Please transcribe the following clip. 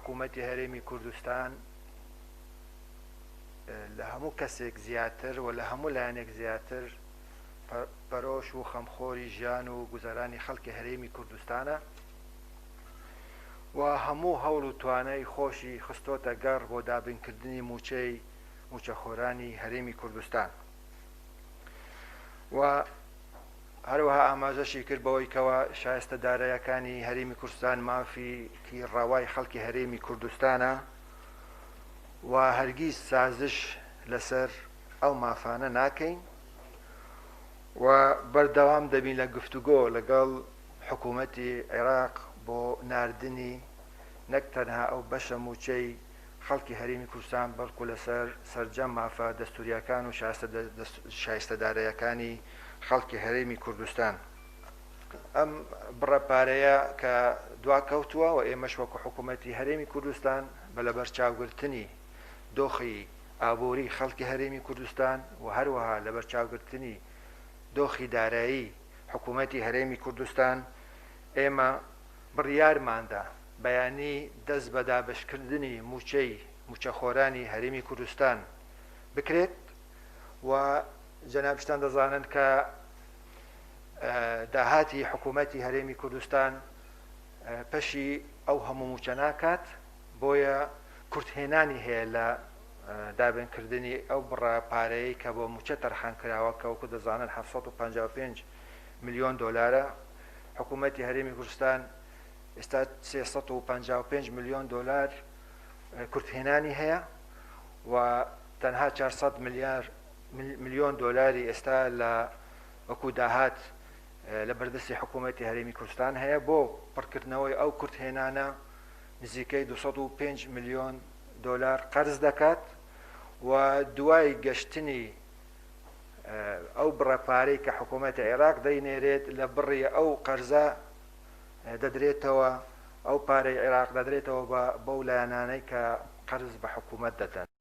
حکوومەتی هەرێمی کوردستان لە هەموو کەسێک زیاتر و لە هەموو لایەنێک زیاتر پەرۆش و خەمخۆری ژیان و گوزەرانی خەڵکی هەرێمی کوردستانە و هەموو هەوڵ و توانای خۆشی خستۆتە گەڕ بۆ دابینکردنی مووچەی مووچەخۆرانی هەرێمی کوردستان و هەروەها ئاماژەشی کرد بەوەی کەوا شایستە دارایەکانی هەرێمی کوردستان مافیکی ڕەوای خەڵکی هەرێمی کوردستانە و هەرگیز سازش لەسەر ئەو مافانە ناکەین و بەردەوام دەبین لە گفتوگۆ لەگەڵ حکوومەتی عێراق بۆ ناردنی نەک تەنها ئەو بەشە مووچەی خەڵکی هەرێمی کوردستان بەڵکو لەسەر سەرجەم مافە دەستورییەکان و شایستە داراییەکانی خەڵکی هەرێمی کوردستان. ئەم بڕە پارەیە کە دواکەوتووە و ئێمەش وەکو حکوومەتی هەرێمی کوردستان بە لەبەرچاوگرتنی دۆخی ئابووری خەڵکی هەرێمی کوردستان و هەروەها لەبەرچاوگرتنی دۆخی دارایی حکوومەتی هەرێمی کوردستان ئێمە بڕیارماندا بەیانی دەست بە دابەشکردنی مووچەی مووچەخۆرانی هەرێمی کوردستان بکرێت و جەنابیشتان دەزانن کە داهاتی حکوومەتی هەرێمی کوردستان پەشی ئەو هەموو مووچە ناکات، بۆیە کورتهێنانی هەیە لە دابینکردنی ئەو بڕە پارەیەی کە بۆ مووچە تەرخان کراوە کە وەکو دەزانن 755 ملیۆن دۆلارە، حکوومەتی هەرێمی کوردستان ئێستا 355 ملیۆن دۆلار کورتهێنانی هەیە و تەنها 400 ملیار ملیۆن دۆلاری ئێستا لە وەکو داهات لە بەردەستی حکوومەتی هەرێمی کوردستان هەیە بۆ پڕکردنەوەی ئەو کورتهێنانە نزیکەی 205 ملیۆن دۆلار قەرز دەکات و دوای گەشتنی ئەو بڕە پارەی کە حکوومەتی عێراق دەینێرێت لە بڕی ئەو قەرزە دەدرێتەوە، ئەو پارەی عێراق دەدرێتەوە بە بەو لایەنانەی کە قەرز بە حکوومەت دەدەن.